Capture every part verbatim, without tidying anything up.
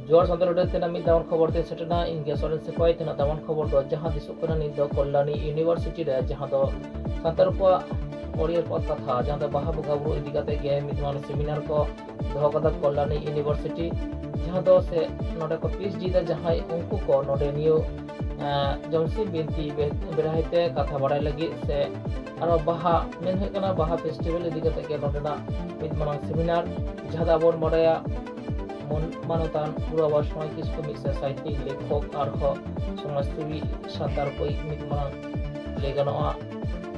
ᱡᱚᱦᱟᱨ ᱥᱟᱱᱛᱟᱲ ᱩᱰᱟᱹᱱ ᱛᱮᱱᱟᱜ ᱢᱤᱫ ᱫᱟᱢᱟᱱ ᱠᱷᱚᱵᱚᱨ ᱛᱮ ᱥᱮᱴᱮᱨᱮᱱᱟ᱾ ᱤᱧ ᱜᱮ ᱥᱚᱨᱮᱱ ᱥᱤᱯᱟᱹᱦᱤ᱾ ᱛᱮᱱᱟᱜ ᱫᱟᱢᱟᱱ ᱠᱷᱚᱵᱚᱨ ᱫᱚ ᱡᱟᱦᱟᱸ ᱫᱤᱥᱚᱜ ᱠᱟᱱᱟ ᱱᱤᱛ ᱫᱚ ᱠᱚᱞᱞᱟᱱᱤ ᱤᱭᱩᱱᱤᱵᱷᱟᱨᱥᱤᱴᱤ ᱨᱮ, ᱡᱟᱦᱟᱸ ᱫᱚ ᱥᱟᱱᱛᱟᱲ ᱠᱚᱣᱟᱜ ᱚᱲᱤᱭᱟᱹ ᱯᱚᱫ ᱠᱟᱛᱷᱟ, ᱡᱟᱦᱟᱸ ᱫᱚ ᱵᱟᱦᱟ ᱵᱚᱸᱜᱟ ᱵᱩᱨᱩ ᱤᱫᱤ ᱠᱟᱛᱮ ᱜᱮ ᱢᱤᱫ ᱢᱟᱨᱟᱝ ᱥᱮᱢᱤᱱᱟᱨ ᱠᱚ ᱫᱚᱦᱚ ᱠᱟᱫᱟ ᱠᱚᱞᱞᱟᱱᱤ ᱤᱭᱩᱱᱤᱵᱷᱟᱨᱥᱤᱴᱤ, ᱡᱟᱦᱟᱸ ᱫᱚ ᱥᱮ ᱱᱚᱰᱮ ᱠᱚ ᱯᱤ ᱮᱭᱤᱪ ᱰᱤ ᱫᱟ ᱡᱟᱦᱟᱸᱭ, ᱩᱱᱠᱩ ᱠᱚ ᱱᱚᱰᱮ ᱱᱤᱭᱟᱹ ᱮᱸ, ᱡᱚᱢᱥᱤᱢ ᱵᱤᱱᱛᱤ ᱵᱮ-, ᱵᱮᱲᱦᱟᱭ ᱛᱮ ᱠᱟᱛᱷᱟ ᱵᱟᱲᱟᱭ ᱞᱟᱹᱜᱤᱫ ᱥᱮ ᱟᱨᱚ ᱵᱟᱦᱟ ᱢᱮᱱ ᱦᱩᱭᱩᱜ ᱠᱟᱱᱟ, ᱵᱟᱦᱟ ᱯᱷᱮᱥᱴᱤᱵᱷᱮᱞ ᱤᱫᱤ ᱠᱟᱛᱮ ᱜᱮ ᱱᱚᱰᱮᱱᱟᱜ ᱢᱤᱫ ᱢᱟᱨᱟᱝ ᱥᱮᱢᱤᱱᱟᱨ, ᱡᱟᱦᱟᱸ ᱫᱚ ᱟᱵᱚ ᱵᱚᱱ ᱵᱟᱲᱟᱭᱟ ᱢᱚᱱ-, ᱢᱟᱱᱚᱛᱟᱱ ᱜᱩᱨᱩ ᱵᱟᱵᱟ ᱥᱚᱢᱟᱭ ᱠᱤᱥᱠᱩ ᱢᱤᱫ ᱥᱮ ᱥᱟᱦᱤᱛᱭᱤᱠ, ᱞᱮᱠᱷᱚᱠ ᱟᱨᱦᱚᱸ ᱥᱚᱢᱟᱡᱽᱥᱮᱵᱤ ᱥᱟᱱᱛᱟᱲ ᱠᱚᱭᱤᱡ ᱢᱤᱫ ᱢᱟᱨᱟᱝ ᱞᱟᱹᱭ ᱜᱟᱱᱚᱜᱼᱟ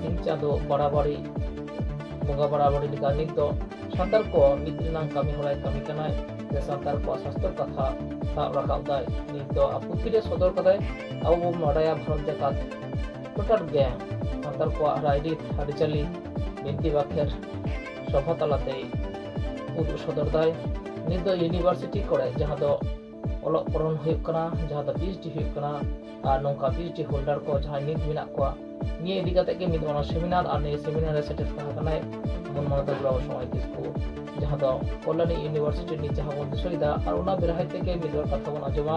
ᱥᱤᱧ ᱪᱟᱸᱫᱳ ᱵᱟᱲᱟᱵᱟᱲᱤ, ᱵᱚᱸᱜᱟ ᱵᱟᱲᱟᱵᱟᱲᱤ ᱞᱮᱠᱟ ᱱᱤᱛ ᱫᱚ ᱥᱟᱱᱛᱟᱲ ᱠᱚ ᱢᱤᱫ ᱨᱮᱱᱟᱜ ᱠᱟᱹᱢᱤ ᱦᱚᱨᱟᱭ ᱠᱟᱹᱢᱤ ᱠᱟᱱᱟᱭ, ᱥᱮ ᱥᱟᱱᱛᱟᱲ ᱠᱚᱣᱟᱜ ᱥᱟᱥᱛᱚᱨ ᱠᱟᱛᱷᱟ ᱥᱟᱵ ᱨᱟᱠᱟᱵ ᱫᱟᱭ᱾ ᱱᱤᱛ ᱫᱚ ᱯᱩᱛᱷᱤ ᱨᱮ ᱥᱚᱫᱚᱨ ᱠᱟᱫᱟᱭ᱾ ᱟᱵᱚ ᱵᱚᱱ ᱵᱟᱰᱟᱭᱟ ᱵᱷᱟᱨᱚᱛ ᱡᱟᱠᱟᱛ ᱴᱚᱴᱷᱟ ᱨᱮᱜᱮ ᱥᱟᱱᱛᱟᱲ ᱠᱚᱣᱟᱜ ᱨᱟᱭᱨᱤᱛ ᱟᱹᱨᱤᱪᱟᱹᱞᱤ ᱵᱤᱱᱛᱤ ᱵᱟᱠᱷᱮᱲ ᱥᱚᱵᱷᱟ ᱛᱟᱞᱟᱛᱮᱭ ᱩᱫᱩᱜ ᱥᱚᱫᱚᱨ ᱫᱟᱭ᱾ ᱱᱤᱛ ᱫᱚ ᱤᱭᱩᱱᱤᱵᱷᱟᱨᱥᱤᱴᱤ ᱠᱚᱨᱮ, ᱡᱟᱦᱟᱸ ᱫᱚ ᱚᱞᱚᱜ ᱯᱚᱲᱦᱚᱱ ᱦᱩᱭᱩᱜ ᱠᱟᱱᱟ, ᱡᱟᱦᱟᱸ ᱫᱚ ᱯᱤ ᱮᱭᱤᱪ ᱰᱤ ᱦᱩᱭᱩᱜ ᱠᱟᱱᱟ, ᱟᱨ ᱱᱚᱝᱠᱟ ᱯᱤ ᱮᱭᱤᱪ ᱰᱤ ᱦᱳᱞᱰᱟᱨ ᱠᱚ ᱡᱟᱦᱟᱸᱭ ᱱᱤᱛ ᱢᱮᱱᱟᱜ ᱠᱚᱣᱟ, ᱱᱤᱭᱟᱹ ᱤᱫᱤ ᱠᱟᱛᱮ ᱜᱮ ᱢᱤᱫ ᱢᱟᱨᱟᱝ ᱥᱮᱢᱤᱱᱟᱨ, ᱟᱨ ᱱᱤᱭᱟᱹ ᱥᱮᱢᱤᱱᱟᱨ ᱨᱮ ᱥᱮᱴᱮᱨ ᱛᱟᱦᱮᱸ ᱠᱟᱱᱟᱭ ᱢᱚᱱ ᱢᱟᱱᱚᱛᱟᱱ ᱜᱩᱨᱩ ᱵᱟᱵᱟ ᱥᱚᱢᱟᱭ ᱠᱤᱥᱠᱩ, ᱡᱟᱦᱟᱸ ᱫᱚ ᱠᱚᱞᱞᱟᱱᱤ ᱤᱭᱩᱱᱤᱵᱷᱟᱨᱥᱤᱴᱤ ᱨᱤᱱᱤᱡ ᱡᱟᱦᱟᱸ ᱵᱚᱱ ᱫᱤᱥᱟᱹᱭᱮᱫᱟ, ᱟᱨ ᱚᱱᱟ ᱵᱮᱲᱦᱟᱭ ᱛᱮᱜᱮ ᱢᱤᱫ ᱵᱟᱨ ᱠᱟᱛᱷᱟ ᱵᱚᱱ ᱟᱸᱡᱚᱢᱟ᱾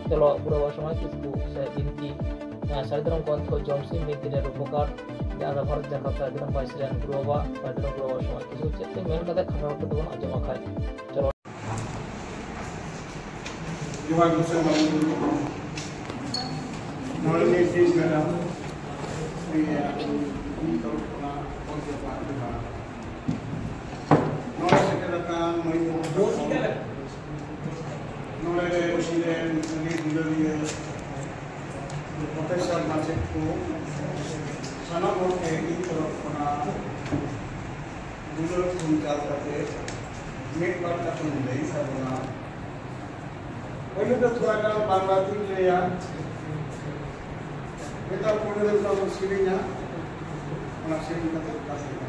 ᱪᱚᱞᱚ, ᱜᱩᱨᱩ ᱵᱟᱵᱟ ᱥᱚᱢᱟᱭ ᱠᱤᱥᱠᱩ ᱥᱮ ᱵᱤᱱᱛᱤ, ᱮᱸ, ᱥᱟᱹᱨᱤ ᱫᱷᱚᱨᱚᱢ ᱜᱨᱚᱱᱛᱷᱚ ᱡᱚᱢᱥᱤᱢ ᱵᱤᱱᱛᱤ ᱨᱮ ᱨᱩᱯᱚᱠᱟᱨ, ᱡᱟᱦᱟᱸ ᱫᱚ ᱵᱷᱟᱨᱚᱛ ᱡᱟᱠᱟᱛ ᱥᱟᱹᱨᱤ ᱫᱷᱚᱨᱚᱢ ᱵᱟᱭᱤᱥ ᱨᱮᱱ ᱜᱩᱨᱩ ᱵᱟᱵᱟ, ᱥᱟᱹᱨᱤ ᱫᱷᱚᱨᱚᱢ ᱜᱩᱨᱩ ᱵᱟᱵᱟ ᱥᱚᱢᱟᱭ ᱠᱤᱥᱠᱩ ᱪᱮᱫ ᱛᱮ ᱢᱮᱱ ᱠᱟᱛᱮ ᱠᱷᱟᱴᱚ ᱨᱚᱲ ᱛᱮᱵᱚᱱ ᱟᱸᱡᱚᱢᱟ ᱠᱷᱟᱡ᱾ ᱪᱚᱞᱚ᱾ ᱡᱚᱦᱟᱨ ᱜᱮ ᱥᱟᱱᱟᱢ ᱠᱚ᱾ ᱱᱚᱰᱮ ᱢᱤᱫ ᱫᱤᱱ ᱢᱮᱱᱟᱜ, ᱤᱧ ᱛᱚᱨᱚᱯ ᱠᱷᱚᱱᱟᱜ ᱦᱚᱲ ᱡᱚᱦᱟᱨ ᱡᱚᱦᱟᱨ᱾ ᱱᱚᱰᱮ ᱥᱮᱴᱮᱨ ᱟᱠᱟᱱ ᱢᱟᱹᱭ ᱵᱟᱹᱵᱩ ᱛᱟᱠᱚ, ᱱᱚᱰᱮ ᱨᱮ ᱤᱧ ᱨᱮᱱ ᱟᱹᱰᱤ ᱫᱩᱞᱟᱹᱲᱤᱭᱟᱹ ᱯᱨᱚᱯᱷᱮᱥᱚᱨ ᱢᱟᱪᱮᱫ ᱠᱚ, ᱥᱟᱱᱟᱢ ᱦᱚᱲ ᱜᱮ ᱤᱧ ᱛᱚᱨᱚᱯ ᱠᱷᱚᱱᱟᱜ ᱫᱩᱞᱟᱹᱲ ᱛᱷᱩᱢ ᱪᱟᱞ ᱠᱟᱛᱮ ᱢᱤᱫ ᱵᱟᱨ ᱠᱟᱛᱷᱟᱧ ᱞᱟᱹᱭ ᱛᱟᱵᱚᱱᱟ᱾ ᱯᱳᱭᱞᱳ ᱫᱚ ᱛᱷᱚᱲᱟ ᱜᱟᱱ ᱵᱟᱝᱞᱟ ᱛᱤᱧ ᱞᱟᱹᱭᱟ, ᱢᱤᱫᱴᱟᱝ ᱯᱳᱭᱞᱳ ᱨᱮ ᱛᱟᱵᱚᱱ ᱥᱮᱨᱮᱧᱟ, ᱚᱱᱟ ᱥᱮᱨᱮᱧ ᱠᱟᱛᱮ ᱠᱟᱛᱷᱟ᱾